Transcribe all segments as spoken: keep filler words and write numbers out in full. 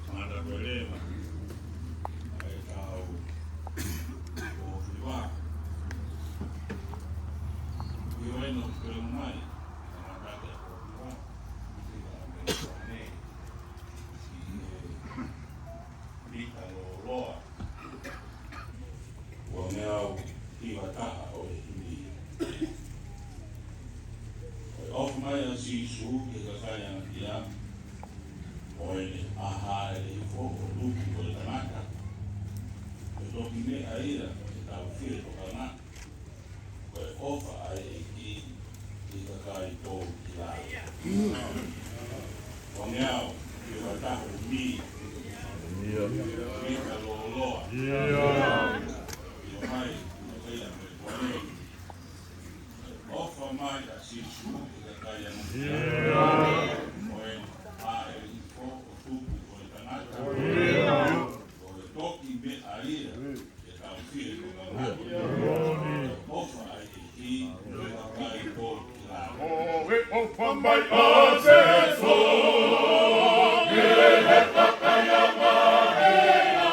Tangata ko e leva, ʻa e tau ʻo Fiva. Fiva ʻi no pelu mai, tangata ko Fiva. Fiva ʻa me kua ne, si e mita loloa. Ua ngeau hiva taha ʻo e himi. Ko e ʻofa mai ʻa Sīsū ki he kakai ʻa e ʻAfiona, ʻo ʻene ʻā hāʻele hifo ʻo tupu ko e tangata, ko e toki meʻa ia ʻo e tau fie tokanga. Ko e ʻofa ʻa e ʻEiki ki he kakai ʻoku tau ʻi ai. Ua ngeau hiva taha ʻo e himi. Mita loloa. Fiva mai, ʻo kei a me kua ne. ʻOfa mai ʻa Sīsū ki he kakai ʻa e ʻAfiona, ʻo ʻene ʻā hāʻele hifo ʻo tupu ko e tangata, ko e toki meʻa ia ʻo e tau fie tokanga. ʻOfa ʻa e ʻEiki ki he kakai ʻoku tau ʻi ai. ʻOfa mai ʻa Sīsū ki he kakai ʻa e ʻAfiona.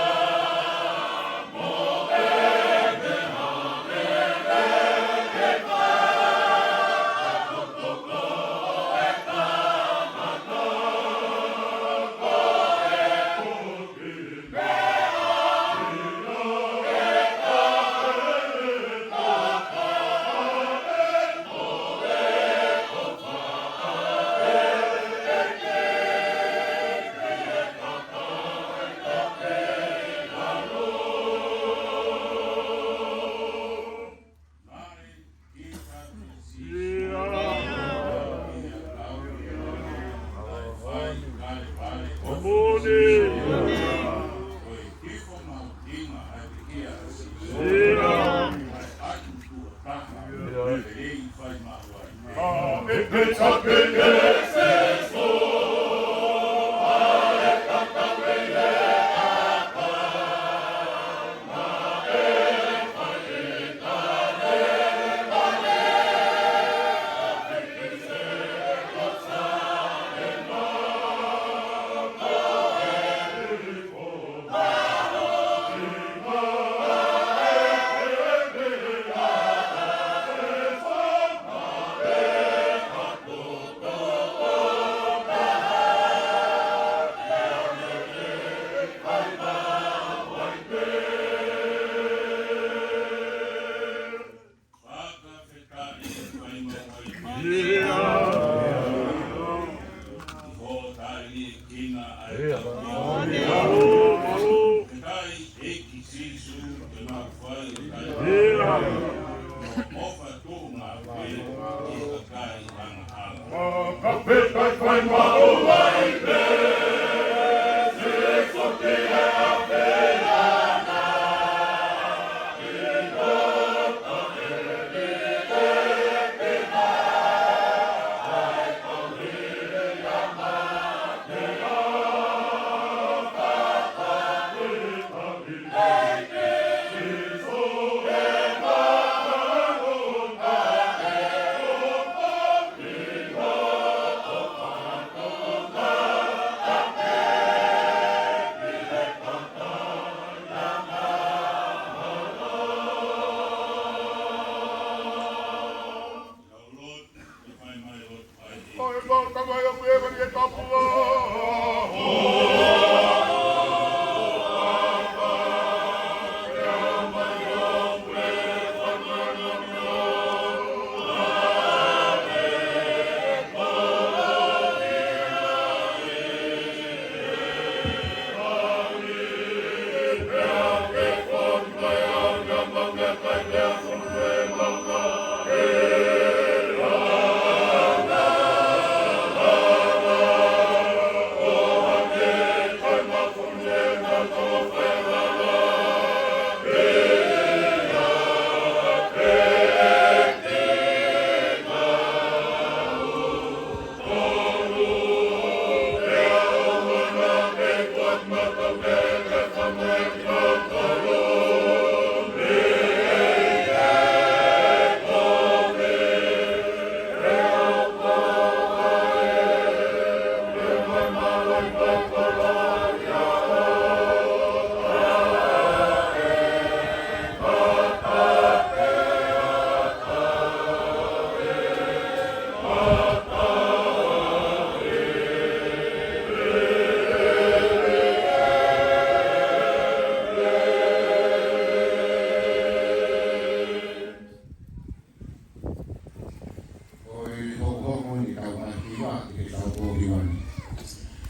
Ke tau kō ki wani.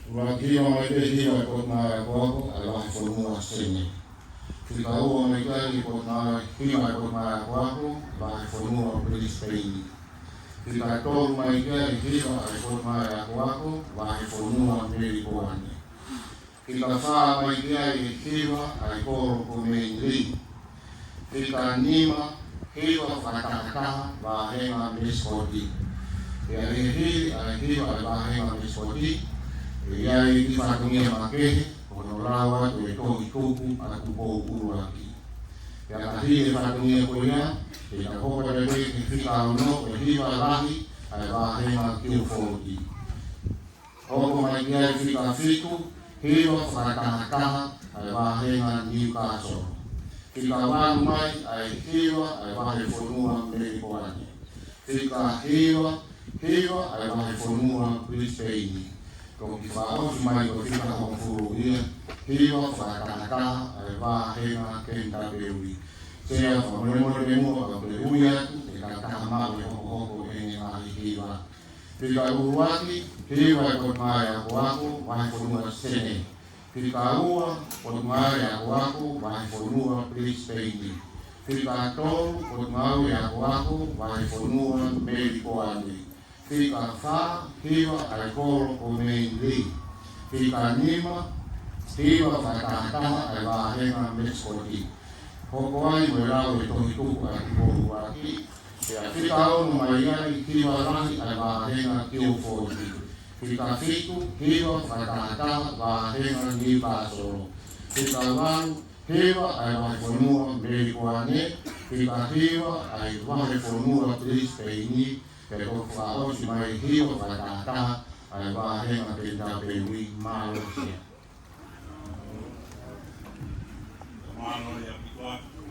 ʻUluaki hiva mai pē hiva ʻa e Potungāue Akoako ʻa e Vahefonua Senē. Fika ua mai ki ai ʻa e Potungāue, hiva ʻa e Potungāue Akoako Vahefonua Pilisepeini. Fika tolu mai ki ai hiva ʻa e Potungāue Akoako Vahefonua Melipoane. Fika fā mai ki ai hiva ʻa e kolo ko Meinili. Fika nima, hiva fakatahataha vāhenga Mesikoti. ʻE ʻi ai e hili ʻa e hiva ʻa e vāhenga Mesikoti, ʻe ʻi ai e kiʻi fatongia makehe, ko hono lau atu e tohi tupu ʻa Tupou ʻUluaki. Pea ka hili e fatongia ko ia, ʻe tau hoko atu pē ki he fika ono, ko e hiva lahi ʻa e vāhenga Kiufooti. Hoko mai ki ai fika fitu, hiva fakatahataha ʻa e vāhenga Niukasolo. Fika valu mai ʻa e hiva ʻa e Vahefonua Melipoane. Fika hiva, hiva ʻa e Vahefonua Pilisepeini. Ko e kiʻi fakaʻosi mai ko e fika hongofulu ia, hiva fakatahataha ʻa e vāhenga Penitapeuli. Sea, fakamolemole muʻa ka u toe ui atu, ʻe ka taha maʻu e hokohoko ʻene ngaahi hiva. Fika ʻuluaki, hiva ʻa e Potungāue Akoako Vahefonua Senē. Fika ua, Potungāue Akoako Vahefonua Pilisepeini. Fika tolu, Potungāue Akoako Vahefonua Melipoane. Fika fā, hiva ʻa e kolo ko Meinili. Fika nima, hiva fakatahataha ʻa e vāhenga Mesikoti. Hoko ai mo e lau e tohi tupu ʻa Tupou ʻUluaki. Pea fika ono mai ai hiva lahi ʻa e vāhenga Kiufooti. Fika fitu, hiva fakatahataha vāhenga Niukasolo. Fika valu, hiva ʻa e Vahefonua Melipoane. Fika hiva ʻa e Vahefonua Pilisepeini. Pea toki fakaʻosi mai hiva fakatahataha ʻa e vāhenga Penitapeuli. Mālō Sea. Mālō ʻaupito atu.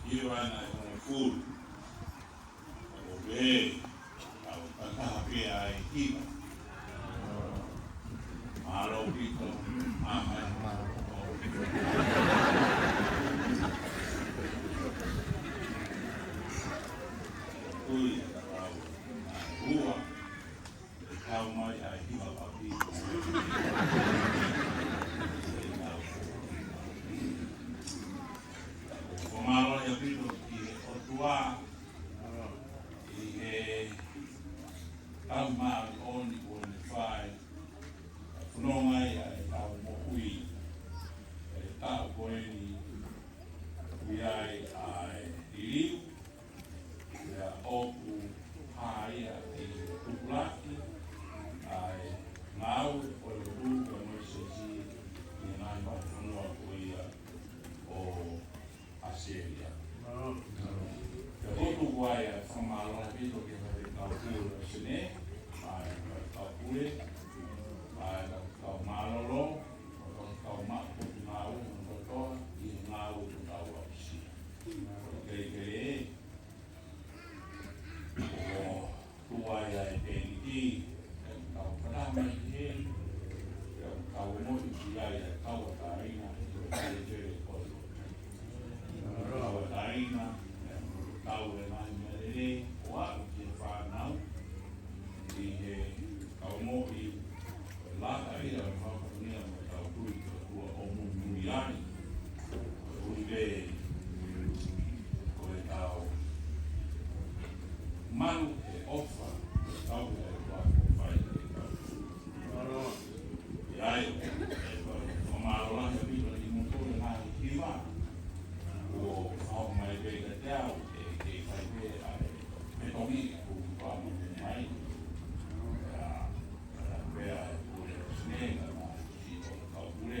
Hiva ʻena ʻe hongofulu. ʻO pē, ʻa e fakataha pē ʻa e hiva. Mālō ʻaupito. Mālō. Kui, ua. Kau mai ʻa e hiva ʻaupito. Fakamālō ʻaupito ki he ʻOtua, ʻi he tau māʻoniʻoni kuo ne fai, fononga ai ʻa e tau moʻui, ʻa e tau ko eni, ʻoku ʻi ai ʻa e liliu, pea ʻoku hā ia ʻi he tupulaki ʻa e ngāue ʻo e lotu pea mo e siasi ʻi he ngaahi vahefonua ko ia ʻo ʻAositelēlia. Pea ʻoku ou tuku ai ʻa e fakamālō ʻaupito ki he Faifekau Pule ʻo Senē, ʻa e Faifekau Pule, ʻa e Faifekau Mālōlō, ʻa e Faifekau Maʻu Potungāue hono kotoa, ʻi he ngāue ʻoku tau aʻusia. Ko e kelekele ē, ʻoku tuai ai pē ni ki, ʻe kau kata mai ki he, ʻe kau mo i ki ai ʻa e kau a taina, ʻe kau a taina, ʻe kau a taina, ʻe kau e ngaahi meʻa lelei, ʻo aʻu ki he fānau, ʻi he kau mo i, ʻo laka ia ʻo fakamoʻoni mo tau tui ki he ʻOtua ʻo muimui ai. Ko e ʻuhi pē, ko e tau malu he ʻofa, ko e tau he ʻofa, ko e fai he tau. ʻI ai, ʻe, ko e fakamālō lahi ʻaupito kimoutolu he ngaahi hiva. Kuo fai mai pē kiate au, ʻe, ʻe fai pē ʻa e, he tohi ʻoku fai mai. ʻIa, ʻa, pea, ko e, ko e, ko e, ko e,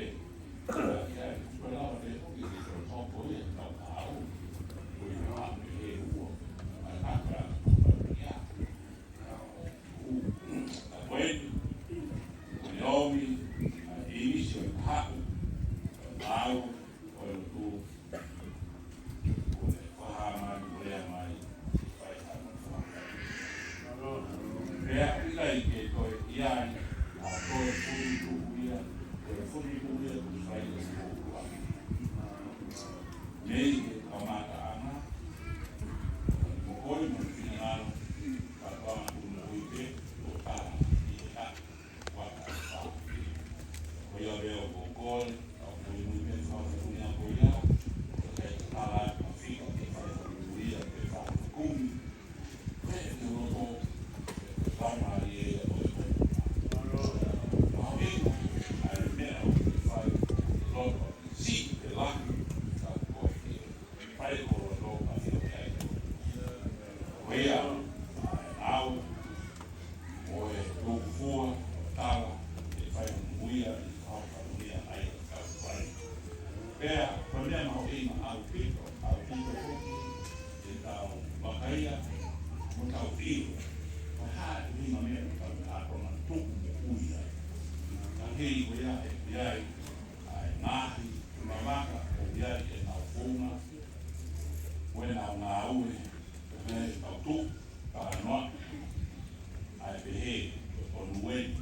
ko e, Pea ʻikai ke toe ʻi ai ha toe fuli tuʻu ia, toe fuli tuʻu ia, kuo fai ʻe he ʻOtua. Mei he kamataʻanga, mo koe mo e finangalo, ka panga kuo moʻui pē, ʻo Hei, ko ia ʻoku ʻi ai ʻa e ngaahi ʻulumaka, ʻoku ʻi ai ʻenau founga, ko ʻenau ngāue, ko e meʻa ʻoku tau tuʻu, talanoa, ʻa e pehē, ko e tonu eni,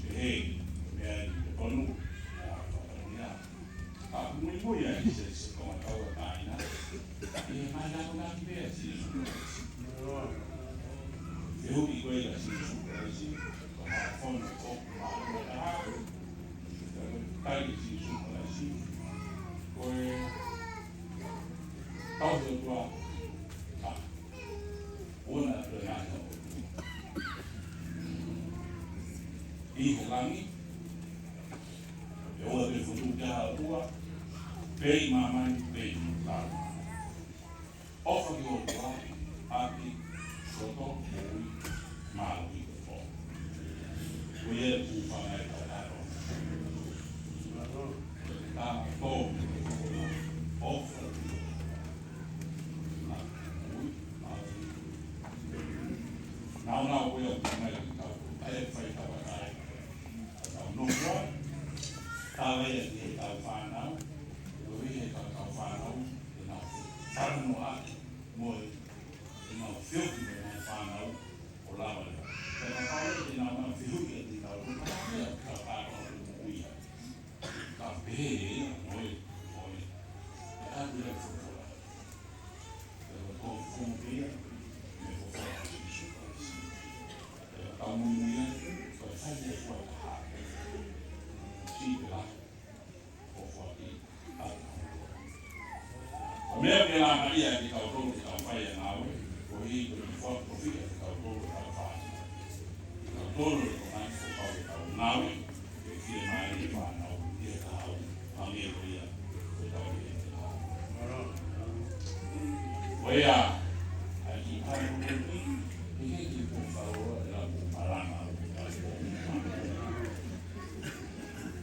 pehē, ko e meʻa eni, ko e tonu, ʻa e fatongia. Ka ʻoku muimui ai ʻa Sīsū, ko e tau ʻa e kāinga. ʻE mai la ko na ki pea Sīsū. Fehuʻi ko ē ʻa Sīsū Kalaisi, ko e hā e fono ʻoku mālō ʻa e hā. Kai ʻa Sīsū Kalaisi. Ko e tau ʻOtua. ʻA, ʻoua naʻa toe ngaahi ʻa e ʻOtua. ʻI he langi, ʻe ʻoua te fotu ki ha ʻotua, pe ʻi māmani, pe ʻi māmani. ʻOfa ki he ʻOtua, ʻaki, loto, moʻui, mālohi kotoa. Ko ia ʻoku fanga e tau ʻato. Tama tō, ʻofa ki he ʻOtua. Moʻui, mālohi. Nau nau ko ia ʻoku fanga e tau, ʻa e fai tau ʻato. Tau nofo ai, tau ai ʻa e tau fānau, ʻo ʻi he tau fānau, ʻenau talanoaʻaki mo ʻenau feohi mo ʻenau fānau ʻo lava leva. Pea kapau ʻe ʻi ai ʻenau fehuʻi ʻa e tau, ʻo kapau ʻe tau kātoa ʻo moʻui ai. Ka pehē ia, mo e, mo e. Ka atu ia folofola. Pea ko e tō fono pē ia, me folofola Sīsū Kalaisi. Pea tau muimui ai, ko e fai ia ʻe he ʻOtua. Sī pē la, ʻo foaki, ʻa e Ko e meʻa ke langa ia ke tau tolu ke tau fai ʻa e ngāue, ko e hā ko e foaki ko fika ke tau tolu ke tau fai. Ke tau tolu ke tau ngāue, ko e pau ke tau ngāue, ke fie mai e fānau, ke tau, hangē ko ia, ke tau ke tau. Ko ia, ʻa e kiʻi pale ko eni, ke ke ke ko faloa, e la ko palanga, ko palanga.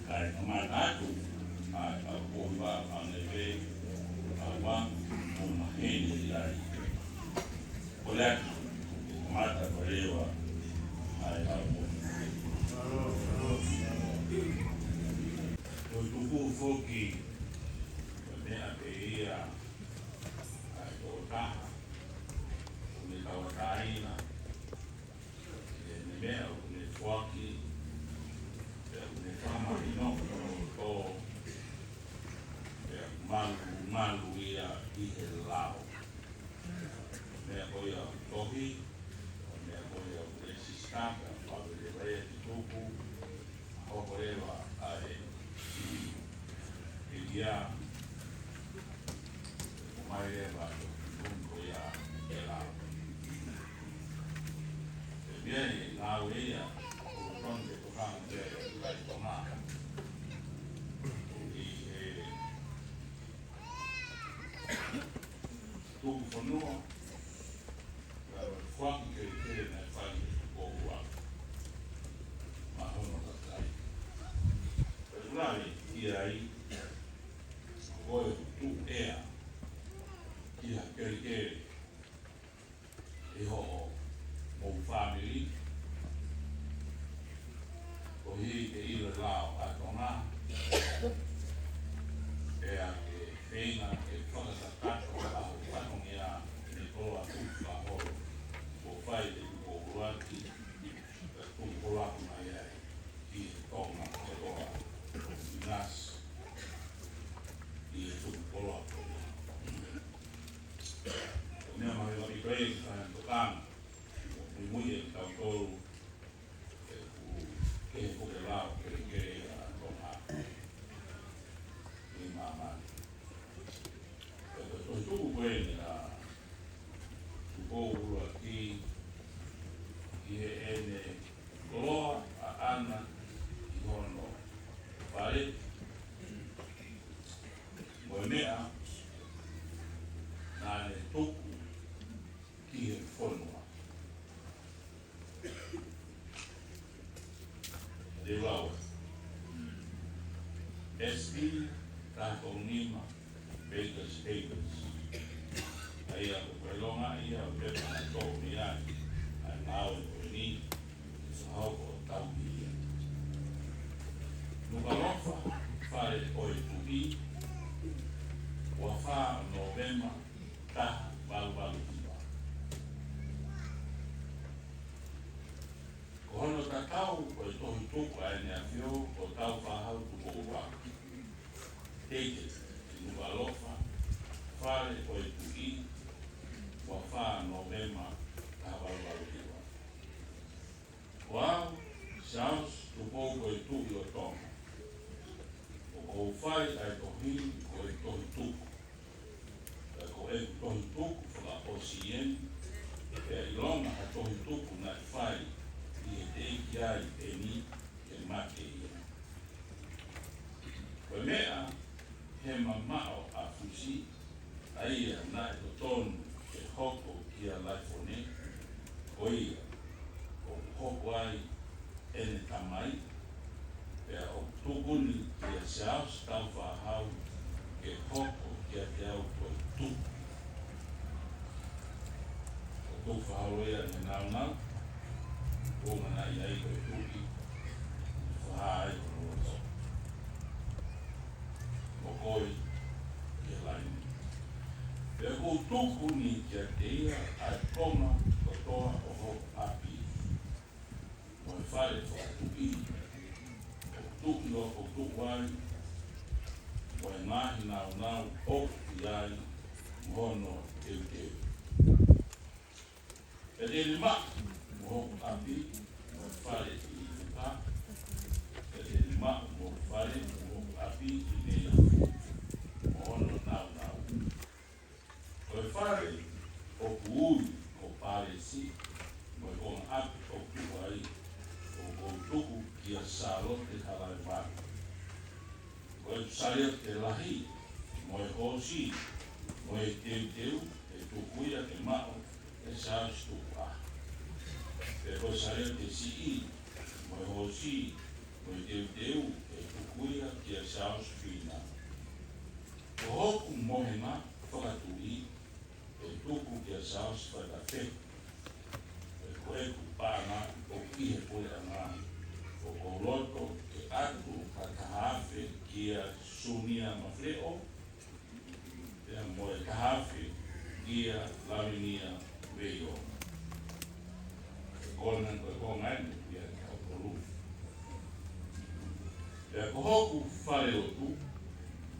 Kae kamata atu, ʻa e kau kouva, ʻa e pē, ʻa ua, ʻo maheni ai. Ko le atu, kamata ko leva, ʻa e kau kouva. Ko e tuku foki, ko e meʻa pē ia, ʻa e tokotaha, ʻoku ne tauʻatāina, ʻi heʻene meʻa ʻoku ne foaki, pea ʻoku ne fakamahino ki hono loto, pea malu, malu ia ʻi he lao. Meʻa ko ia ʻoku tohi, meʻa ko ia ʻoku ne sisitā, pea pau ke leva ia ki tupu, hoko leva ʻa e, ʻe ia, ʻomai leva ʻa e tupu ko ia ʻe lao. ʻE meʻa ʻi he ngāue ia, ʻoku tonu ke tokanga ki ai ʻa e kakai Tonga. ʻI he tuku fonua, ʻa e foaki kelekele naʻe fai ʻe he tupou ua. Mahono kakai. Pea ʻoku lahi ʻi ai, ko e tuʻu ʻea, ki ha kelekele, ʻi hoʻomou fāmili, koeʻuhi ke ʻilo e lao ʻa Tonga, pea ke feinga ke fakakakato ʻa hoʻo fatongia ʻi he koloa tuʻu fakaholo, kuo fai ʻe he tupou ʻuluaki, pea tuʻu holo atu mai ai ki he Tonga kotoa, ʻi nasi, ʻi he tuʻu holo atu. Ko e meʻa mahuʻinga ʻaupito ia ke fai ʻa e tokanga. Muimui ʻa kitautolu, ʻoku kehe foki e lao kelekele ʻa Tonga ʻi māmani. Ko e tohi tuku ko eni ʻa e tupou ʻuluaki, ʻi heʻene koloa ʻaʻana ʻi hono fale, mo e meʻa naʻa ne tuku ki he fonua. Te u lau atu. S P taha tolu nima, Baker's Papers. ʻA ia ko e ʻilonga ia ʻo e pepa naʻe toʻo mei ai ʻa e ngāue ko eni, ʻa hono tauhi ia. Tau ko e Tohi Tuku ʻa ʻEne ʻAfio ko Tāufaʻāhau Tupou Ua. Dated in Nukuʻalofa, Fale ʻo e Tuʻi, ua fā Nōvema, taha valu valu hiva. Ko au, Siaosi Tupou ko e Tuʻi ʻo Tonga, ʻoku ou fai ʻa e tohi ni ko e Tohi Tuku. Pea ko ʻeku Tohi Tuku fakaʻosi eni, pea ʻilonga ha Tohi Tuku naʻe fai ʻi he teʻeki ai eni ke mate ia. Ko e meʻa he mamaʻo ʻa Fusi, ʻa ia naʻe totonu ke hoko kia Laifone, ko ia ʻoku hoko ai ʻene tamai, pea ʻoku tuku ni kia Siaosi Tāufaʻāhau ke hoko kiate au ko e Tuku. ʻOku ou fakaholo ia ʻi he nāunau, ʻoku ou manatuʻi ai ko e Tuʻi, fakahā ai hono loto. Mokoi ki he laine. Pea ʻoku ou tuku ni kiate ia ʻa e konga kotoa ʻo hoku ʻapi, mo e fale fakatuʻi ʻoku tuʻu, ʻoku tuʻu ai, mo e ngaahi nāunau ʻoku ʻi ai, mo hono teuteu. Pea te ne maʻu mo hoku ʻapi, mo e fale ʻi ʻIfeka. Pea te ne maʻu mo e fale mo hoku ʻapi ʻi Neiafu, mo hono nāunau. Ko e fale ʻoku ui ko Pālesi, mo e konga ʻapi ʻoku tuʻu ai, ʻoku ou tuku kia Sālote Halaevalu. Ko e saliote lahi, mo e hoosi, mo e teuteu, ʻe tuku ia ke maʻu ʻe Siaosi Tukuʻaho. Pea ko e saliote siʻi, mo e hoosi, mo e teuteu, ʻe tuku ia kia Siaosi Fina. Ko hoku mohenga fakatuʻi, ʻe tuku kia Siaosi Faikafehu. Pea ko ʻeku paʻanga ʻoku ʻi he puleʻanga, ʻoku ou loto ke ʻatu ha taha afe kia Sunia Mafileʻo, pea mo e taha afe kia Lavinia Veio. Ko e konga, ko e konga eni ia ʻe taha tolu. Pea ko hoku fale lotu,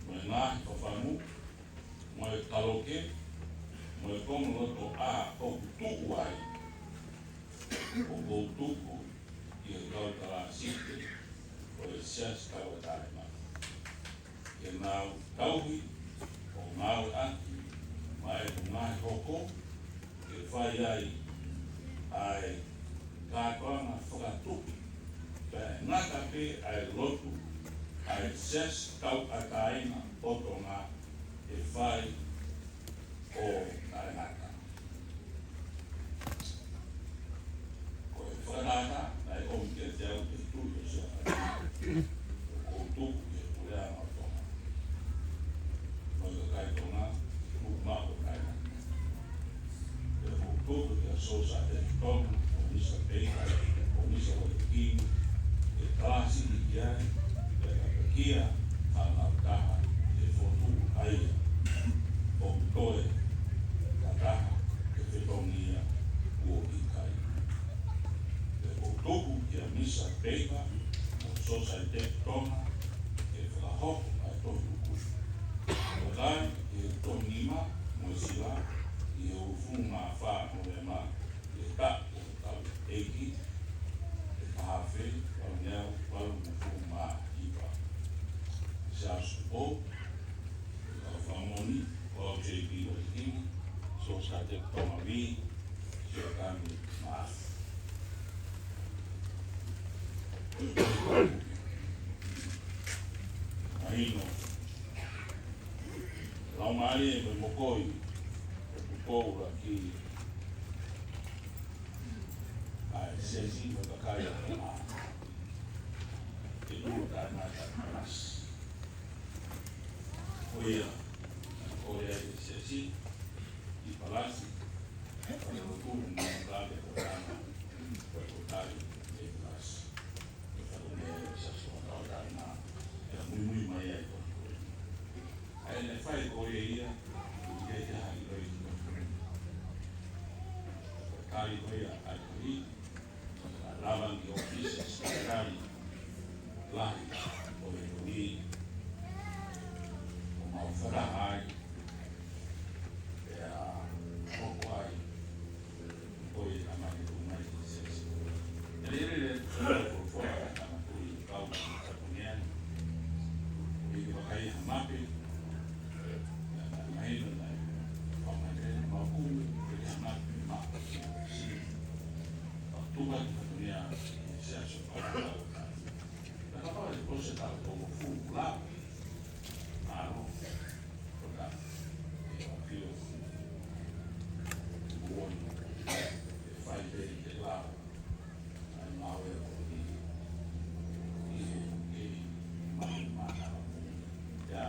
mo e ngaahi fafangu, mo e kaloke, mo e konga lotoʻā ʻoku tuʻu ai, ʻoku ou tuku ʻi he kau kalāsike ʻo e Siasi Tauʻatāina, ke nau tauhi ʻo ngāueʻaki maʻa ʻeku ngaahi hoko, ke fai ai ʻa e kātoanga fakatuʻi, pea ʻe ngata pē ʻa e lotu ʻa e Siasi Tauʻatāina ʻo Tonga ʻe fai ʻo taʻengata. Ko e fakatātā naʻe ʻomi kiate au ʻe he Tuʻi ʻo Siaʻatani, ʻoku ou tuku ki he Puleʻanga ʻo Tonga, mo e kakai Tonga, tuku maʻu ʻo taʻengata. Pea ʻoku ou tuku kia Sosaiete Tonga, ʻo Misa Peika, ʻo Misa Uelikini, ke kalāsiki ki ai, pea ka pekia, fānau taha, ʻe fokotuʻu ai, ʻo toe kakaha, ke fetongi ia, kuo ʻikai. Pea ʻoku ou tuku kia Misa Peika, mo Sosaiete Tonga, ke fakahoko ʻa e tohi tuku. Vakai ki he tohi nima mo e sila, ʻi he uofulu mā fā Nōvema, ʻi he taʻu ʻo e kau ʻeiki, ʻe taha afe, valu ngeau, valungofulu mā hiva. Siaosi Tupou, ʻe kau fakamoʻoni, ko au J P Uelikini, Sosaiete Tonga V, Siaʻatani Maʻafu. Mahino, laumālie mo e mokoi ʻo Tupou ʻUluaki ʻa e Siasi mo e kakai ʻo Tonga. Ke tuʻu taʻengata ʻi Palasi. Ko ia, ko ia ʻi he Siasi ʻi Palasi, falelotu mo e kakai ʻo Tonga, ko e tali ʻi Palasi. Ko e fatongia ʻo e Siasi ʻo Tauʻatāina, ʻe muimui mai ai ko ē. ʻA ia naʻe fai ko ia ia, ʻi he ʻikai ke ʻi ai ha ʻiloʻi ko ē. Ko e tali ko ia ʻa e tali, lava ki ʻōfisi Siasi ʻo Tonga Tauʻatāina. Naʻa kapau ʻe ʻosi e taʻu tolungofulu kuo lava. Mālō. Ko e taʻu. ʻE ʻafio. Kuo ʻosi. ʻE fai pē ke lava. ʻAi mau e ko ni. ʻI he, ʻi he, mai, mai, mai. Ia.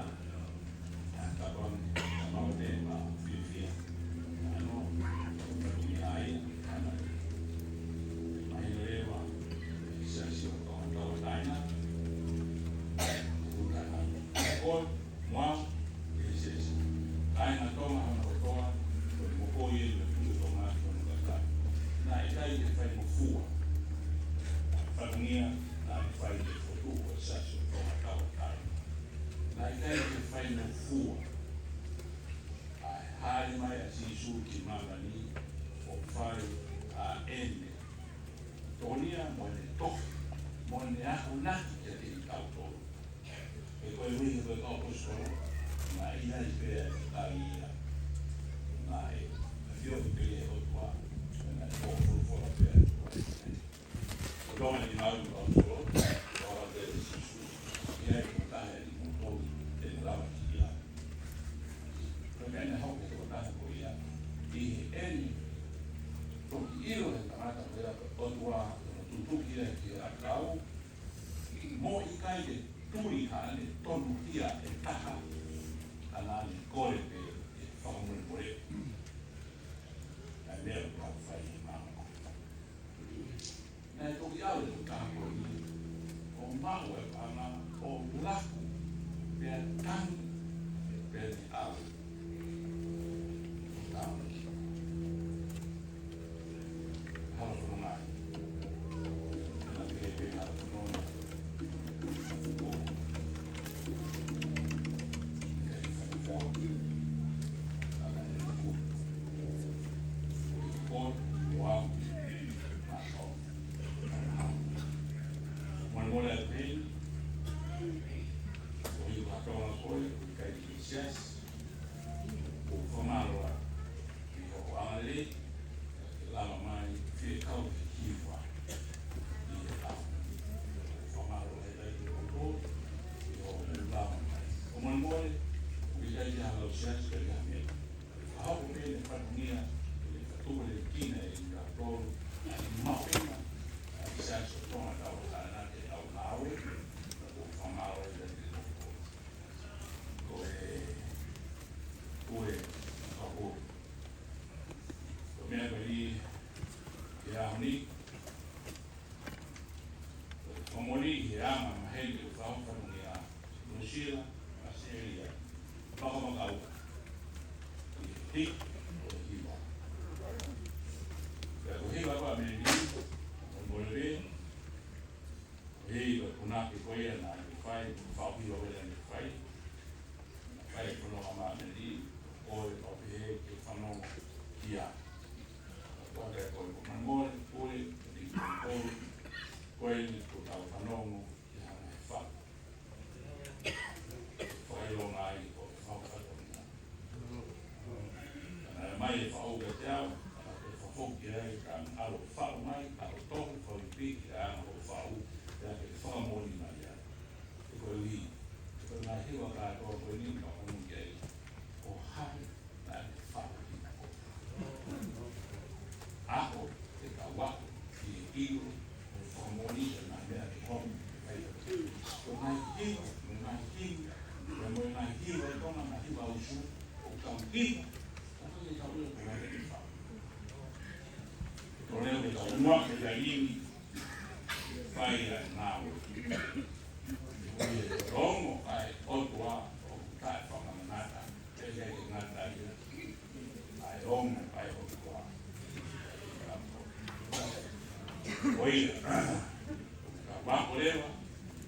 Fatongia, naʻe fai mo fua. Fatongia, naʻe fai mo fua. Naʻe fai mo fua. ʻA e hāʻele mai ʻa Sīsū ki māmani ʻo fai ʻa ʻene tokonia mo ʻene tohi, mo ʻene akonaki kiate kitautolu. He ko e ʻuhinga ko e kau ʻaposetolo, naʻe ʻi ai pē ʻa e tali ia. Naʻe ʻafioʻi pē ʻe he ʻOtua, naʻe folofola pē ʻa e ʻOtua. Ko e tonga ni mau ʻaposetolo, ʻo ʻa e Sīsū, ʻi ai ko e taha ʻi moutolu, te ne lava ki ai. Ko e meʻa naʻe hoko he tokotaha ko ia, ʻi heʻene toki ʻilo he tangata ko ia ko e ʻOtua, ko e tutuki ia ki he ʻakau, mo ʻikai ke tui haʻane tonuhia ʻe taha, ka naʻa ne kole pē ke fakamolemole. ʻA e meʻa ʻoku fai ʻe he māmani. Naʻe toki ʻalu e tokotaha ko eni ʻo maʻu e paʻanga ʻo laku pea tangi pea ne ʻalu. Tangi. Hala fononga. Hala pehē pē hala fononga. Molemole atu heni, ko e hiva ʻa Tonga ko ē, ko e kai ki siasi, ko e fakamālō atu ʻi hoʻo ʻamanaki, ke lava mai, fie kau he hiva, ʻi he ʻaho. Ko e fakamālō atu ʻi hoʻo lava mai. Ko e molemole, ko e kai ki ha lau siasi, kai ki ha meʻa. Ka hoko pē ʻene fatongia, ʻene fatuʻu le kina ʻe kitautolu, ʻa e mahuʻinga, ʻa e siasi ʻo Tonga Tauʻatāina ke tau ngāue, ka ko e fakamālō atu ʻi he ʻaho. Ko e, ko e, ko e, ko e meʻa ko eni, ʻi he ʻaho ni, ko e moʻoni ʻi he anga maheni ʻo e fakafatongia, Nuʻusila, ʻAositelēlia, Vakamakaua, ʻi he hiki ʻo e hiva. Pea ko e hiva ko ē ʻa Meli, ʻo Molevē, ʻi he punake ko ia naʻa ne fai, faʻu hiva ko ia naʻa ne fai. Naʻe fai e fononga maʻa Meli, ko e ʻoku pehē ke fanongo ki ai. Ko e ʻoku ou molemole, ko e, ko e, ko e, ko e, ko e tau fanongo ki haʻane faʻu. Fakaʻilonga ai ko e faʻu fatongia. Naʻe ʻomai e faʻu kiate au, naʻa ku fakafoki ai, ka ʻalu ʻo faʻu mai, ʻalu ʻo tohi, faʻu piki, ʻalu ʻo faʻu, pea ke fakamoʻoni mai ai. He ko e ʻuhi, he ko e ngaahi hiva kātoa ko eni, ka ʻoku ou ki ai, ʻo hake, naʻa ne faʻu hiva ko. Ako, ke tau ako, ki he ʻilo, mo e fakamoʻoni, ʻa e ngaahi meʻa ke hoko, ʻa ia. Ko e ngaahi hiva, mo e ngaahi hiva, mo e ngaahi hiva, ʻe tona ngaahi hiva usu, ʻoku tau hiva, ʻoku tau tau ʻilo, ko e ngaahi hiva. Ko e leo ke tau mua, ke tau imi, fai ʻa e ngāue. Ko e longo, ʻa e ʻOtua, ʻoku taʻefakangatangata, ʻe ʻikai ke ngata ia, ʻa e ongo, ʻa e ʻOtua. Ko ia, ka ua ko leva,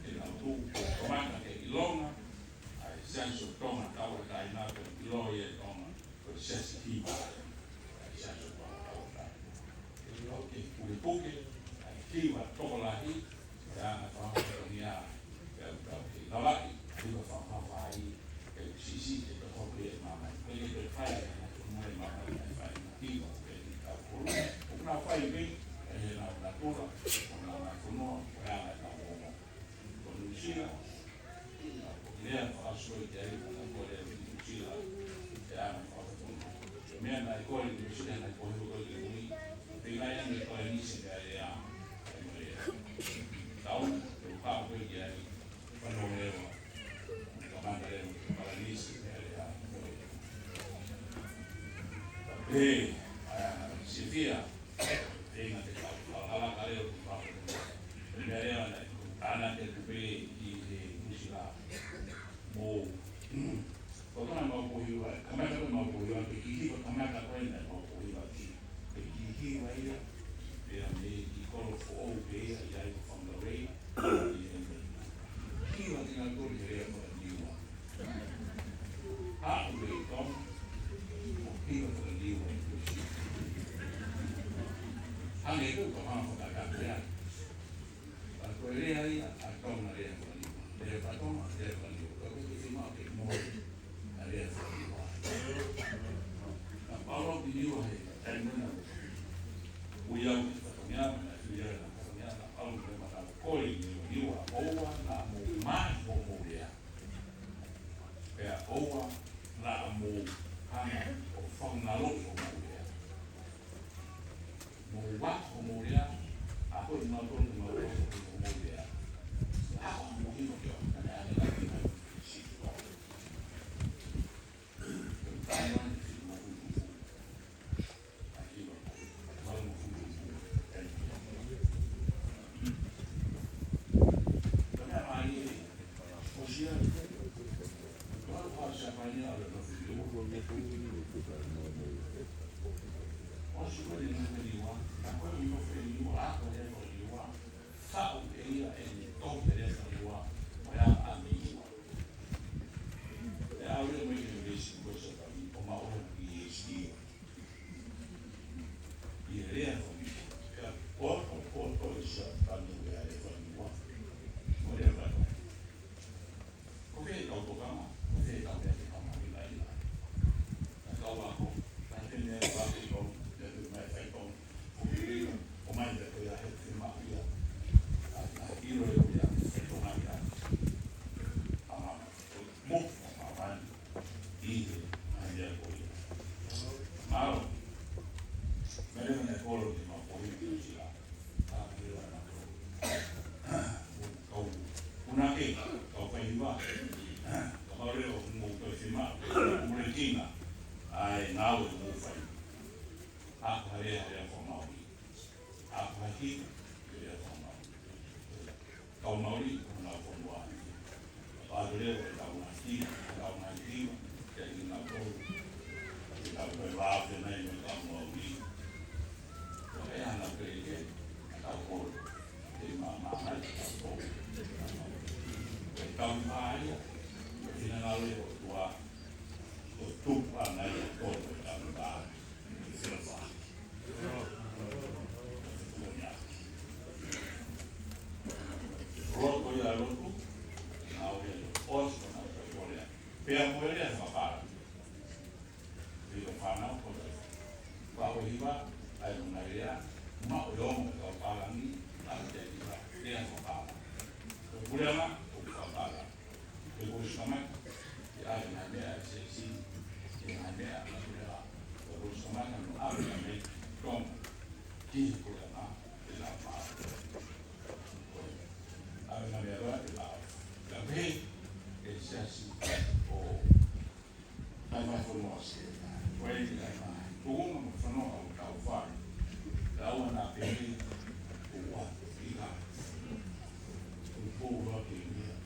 ke nau tuʻu, ko e kamata ke ʻilonga, ʻa e siasi ʻo Tonga Tauʻatāina, ko e ʻilo ia ʻe Tonga, ko e siasi hiva, ʻa e siasi ʻo Tonga Tauʻatāina. Ke lau ke pukepuke, ʻa e hiva tokolahi, ʻa e anga fakafatongia, ʻa e ʻoku tau kei lavaʻi, hiva fakafaʻahi, ʻa e siʻisiʻi ke tau hope ʻe māmani. Ko e ke fai, ʻa e ʻoku moe māmani, ʻa e fai, hiva, ʻa e tau kolo. ʻOku nau fai pē, ʻa e nau natula, ʻoku nau Sila. Ko e lea fakasoi ki ai, ko e lea ki Nuʻusila, ʻe ʻi ai ʻene fakafofonga. Meʻa naʻe kole ʻi Nuʻusila, naʻe kole ʻo kole ki mui, pea naʻe ʻi ai ʻene Palanisi, meʻa lea, ʻa e meʻa lea. Tau, te u kau koe ki ai, fanongo leva, kamata leva, Palanisi, meʻa lea, meʻa lea. Pea, ʻa, Sifia, Feinga ke kau, kau hala ka leo ki fafo. Meʻa lea ʻana, ʻana ke tupe ʻi he Nuʻusila. Mo, ko tona mau pohiva, kamata ko mau pohiva, ke kikiva, kamata ko ena mau pohiva ki. Ke kikiva ia, pea mei he kolo foʻou pē ia, ʻi ai ko Whangarei, ʻi he Kiva ki nga tolu he lea ko Niua. Aʻu e Tonga, ʻo kiva ko Niua. Hangē ko e kau hanga fakakakato ia. Ka ko e lea ia ʻa Tonga lea ko Niua. Lea ko Tonga, lea ko Niua. Ka ko e kiʻi maʻu ke mohe, ʻa lea ko Niua. Ka pau ki Niua he, taimi na. Ui au ki Fatongia, na ui au na Fatongia, na pau ke ma na kole Niua, Niua, ʻoua naʻa mou mai hoʻomou lea. Pea ʻoua naʻa mou hanga ʻo fakangaloʻi hoʻomou lea. Mou ʻai hoʻomou lea, ʻa ko e mau tolu mau tolu hoʻomou lea. ʻA ko mou hino ke o, na mea ane la ki mai. ʻI he lea ko ia, pea poto, poto ʻi Siapani ʻa e lea ko Niua. Ko e lea ko ia. Ko e kau tokanga, ko e kau lea ke kau maʻu ʻi laʻi laʻi. Na kau ako, na te ne ako ako tau, na te mai fai tau. Ko e lea, ko mai te ko ia he te maʻu ia. A, na ʻilo e ia, he tonga ia. A, Mou, ʻa, ʻa, ʻi he, ʻa, ia ko ia. Mālō. Mele mele kolo ni ma ko i ki sila. ʻA, mele mele kolo. Kau, kuna ke, kau kai hiva. Ka mau leo, mou kai fima. Mou le kina. ʻAi, ngāue mou fai. ʻA, hale, hale, ko mau i. ʻA, hale, hale, ko mau i. Kau Maori, ko nau fonua. Pātele, ko tau ngaahi, ko tau ngaahi, ke i nau tau. Ke tau koe vā, ke nai, ko tau Maori. Ko e ana ke, ke, tau koe. Ke ma, ma, mai, tau koe. Ke tau ngaahi, ke nau le, ko tua. Ko tupu ana ia, ko tau ngaahi. Ke tau ngaahi. Loto ia lotu, na o ia lotu, ʻosi ko na o ia. Pea ko e lea fakapālangi. Pea ko fānau ko e. Pea ko hiva, ʻai mo na lea, ma o ia mo ka pālangi, ʻa te hiva, lea fakapālangi. Ko puleʻanga, ko fakapālangi. Ke ko sikamata, ke ʻai na mea ʻa e sesi, ke na mea ʻa e puleʻanga. Ke ko sikamata, no ʻave na mea, tong, ki he puleʻanga, ke na pā. ʻAve na mea roa, ke pā. Ka pehē, ke siasi, ʻo, ʻai mai fono ʻa se, ko e ni ʻai mai. Ko uma mo fono ʻa o tau fai. Ka ua na pehē, ko ua, ika. Ko ua ke mea.